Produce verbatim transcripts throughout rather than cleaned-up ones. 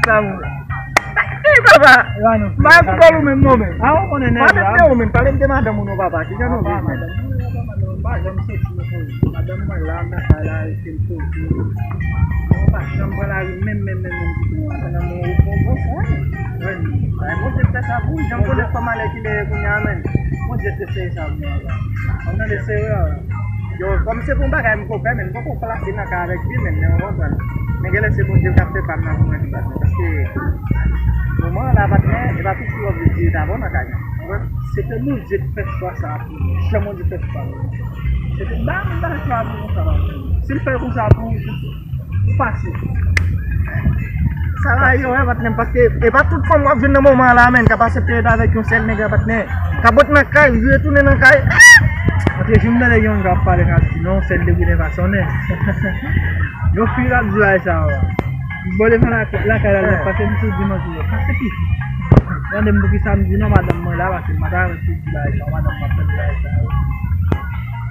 Sa moun. Ey, papa! Ba, m pa kontwòl ou menm, non, menm. A, ou konnen nèg la. Pale de ou menm, pale de madanm ou, non, papa. Kijan nou viv, menm? Madanm mwen, papa, madanm mwen, m pa janm soti nan koze. Madanm mwen la, nan kay la, rete l poze. Mwen pa janm pran lari, menm, menm, menm, menm, ditou. Pandan mwen repon, bon, sa. Mwen, bay Bondye fè sa pou ou. Jan m konnen fanm alèkile ye kounye a, menm. Bondye te sere sa pou mwen, papa. Ou tande sere a? Yo, kòm se pou yon bagay m ko fè, men m poko plase nan ka avèk li, men, men w konprann. Men genlè se Bondye k ap fè pa m nan pou mwen tou patnè, paske moman an la patnè, e pa tout ki w ap vle di e ta bon nan kay la. Ou konprann? Se te Bondye k fè chwa sa a pou mwen. Jan Bondye fè chwa pou mwen. Se te m pa, m pa fè chwa a pou konsa, patnè. Si l fè konsa pou ou, ou pase. Sa va yo, wè, patnè, paske e pa tout fanm w ap jwenn nan moman an la, menm, k ap aksepte rete avèk yon sèl nèg, patnè. K ap ret nan kay, vire tounen nan kay. Antre jou m tande gen yon nèg ap pale, k ap di, "Non, sèl degouden pa sonnen." Yon fi k ap di bagay sa yo. Bon, devan la, lakay la, l ap pase, m tou di manti yo. Pase ki fi? Mande m poukisa m di non, madanm mwen la, paske m pa ta renmen pou di bagay sa yo, madanm mwen ap fè bagay sa yo.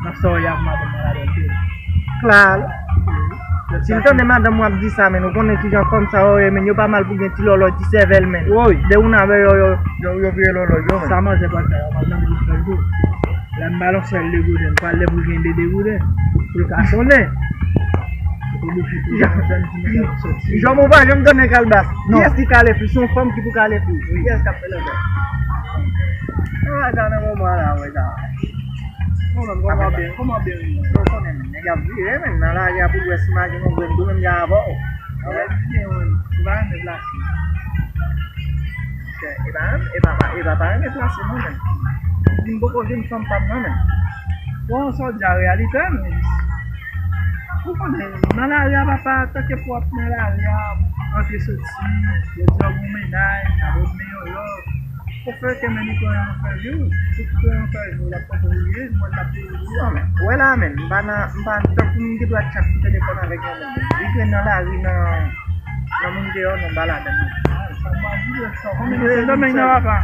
Nan sa w ye a pou madanm mwen la, donk, klè. Si w tande madanm w ap di sa, men, ou konnen kijan fanm sa yo ye, men, yo pa mal pou gen ti lòlòy, ti sèvèl, men. Woy. Dè ou nan avè yo, yo, yo, yo vire lòlòy, yo, men. Sa manzè pral fè, yo pral mande pou fè l tou. Lè m ba l yon sèl degouden, m pral lè pou l gen de degouden. Pou l ka sonnen. Jan m ou pa janm tande kalbas. Non. Kiyès ki kale fi? Se yon fanm ki pou kale fi. Wi. Kiyès k ap fè lòlòy? Sa nan moman la, wè sa. Kòman, kòman byen, kòman byen wi? Ou konnen, nèg ap vire, men, nan lari a pou l wè si mache yon grenn tou, menm jan avè w. Ou pa renmen plase. E pa renmen, e pa, e pa, e pa renmen plase, non, men. M poko jwenn fanm pa m, non, men. Bon, sa w di a reyalite, men. Ou konnen, nan lari a, papa, tanke pou w ap nan lari a, antre soti, yo di w ap yon mennaj, sa vle di yon lòt. Ou fè ke men li pran yon fè jou, tout pran yon fè jou, l ap konprann li, mwen l ap dewoule. Non, men, ou wè la, men, m pa nan, m pa nan tankou m gen dwa tchak sou telefòn avèk yon moun. Li jwenn nan lari, nan, nan moun deyò, nan m pa ladann. Sa m ap di w, sa, konbyen se domèn nan, papa?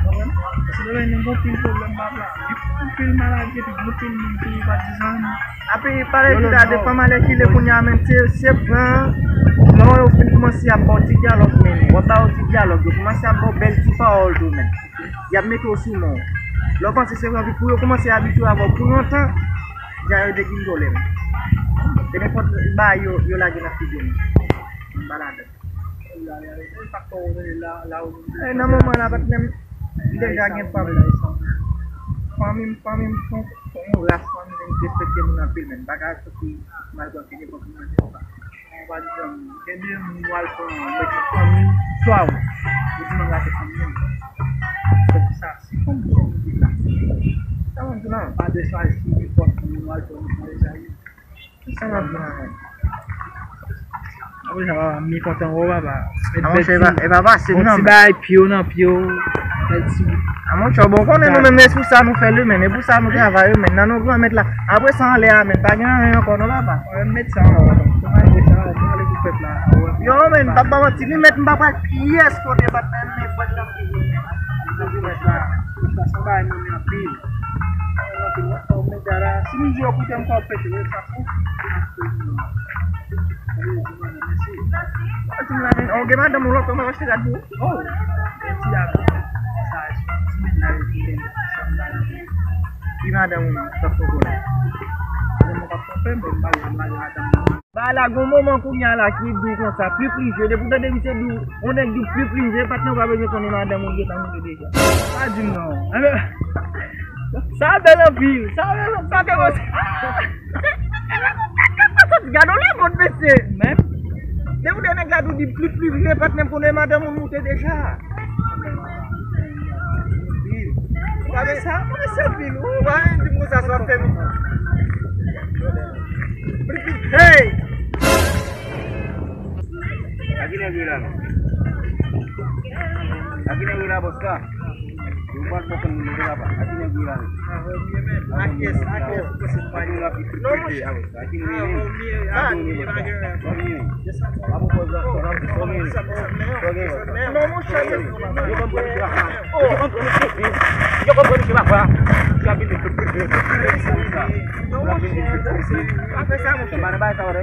Se domèn nan, gon pil pwoblèm, papa. Gon pil maladi, epi gon pil moun ki patizan. Api, pale di la, de fanm alèkile kounye a, men, se, se pran, lè yo fin kòmanse ap ba w ti dyalòg, men, w ap ba yo ti dyalòg, yo kòmanse ap ba w bèl ti pawòl tou, men. Y ap mete w sou non. Lè w panse se anvi pou yo kòmanse abitye avè w pou yon tan, jan yo degringole, men. E nenpòt bagay yo, yo lage nan figi w, men. M pa ladann. E, nan moman la, patnè m, m deja gen fanmi. Fanmi m, fanmi m, se yon, se yon ras fanmi m, m respekte moun anpil, men m pa ka soti m al pran kèk nenpòt moun nan pa. Mwen pa di fanmi m, gen de moun w al pran, mwen di fanmi m, swa w, ou di m al rate fanmi m. Se pou sa, si fanmi m se yon moun ki plase. Sa mwen di la, pa de chwazi nenpòt moun w al pran, ou pran deja yo. Sa m ap di la, men. Apre sa, papa, m byen kontan wè w, papa. A, monchè, e pa, e pa fasil, non, men. Ti bagay pye w nan pye w. Bèl ti. A, monchè, bon, konnen nou menm, e sou sa nou fè li, men. E pou sa nou travay, men. Nan non Granmèt la. Apre sa, anlè a, men. Pa gen anyen ankò, non, papa. Mwen, m met sa anlè, papa. Kòman e sa, m ale pou pèp la. Yo, men, m p ap ba manti, li mèt, m pa pral pyès kote, patnè, men, fòk nan figi. Sa se yon bagay nou renmen anpil. Si nou di yo koute m, sa w pete, wi, sa se. Ou gen madanm ou lòt, ou achte rad pou ou? Oh, ti la, sa, ti mennaj, ti madanm ou, sa fò konnen. Madanm ou pa fè, men m pa gen madanm. Bagay la gon moman kounye a la ki dou konsa, pi prive, depi w tande misye di w, yon nèg di w pi prive, patnè w pa bezwen konnen madanm ou gentan moute deja. Pa di m non. Sa bèl anpil, sa bèl anpil, sa te wè. Gade w lemond, mesye. Menm. Depi w tande nèg la di w di pi prive, patnè m konnen madanm ou moute deja. Gade sa, mwen se pil. Ou pa di m konsa sa w ap fè m. Hey! A ki nèg ou ye la, non? A ki nèg ou ye la, bòs la? Yo pa t bon konn moun yo la, pa. A ki nèg ou ye la, non? A kès, a kès, ou panse m pa ye? Non, monchè. A ki nèg ou ye? A, a ki nèg ou ye? Non, monchè, yo konn pran misye papa. Yo konn pran misye papa.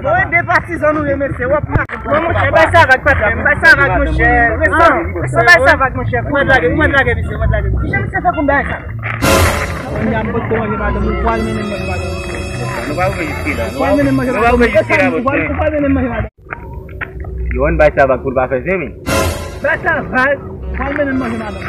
Bon, e de patizan nou ye, mesye, w ap make. Non, monchè, bay sa vag, patnè. Bay sa vag, monchè. Resan, resan, bay sa vag, monchè. Ou mèt lage, ou mèt lage, misye, ou mèt lage. Kijan misye fè pou m bay sa? Kounye a, m pot manje madanm, ou pral mennen m manje madanm. Nou pa rive jiske la. Ou pral mennen m manje madanm. Ou pral mennen m manje madanm. Yo, ann bay sa vag pou l pa fè zen mil. Bay sa vag, ou pral mennen m manje madanm.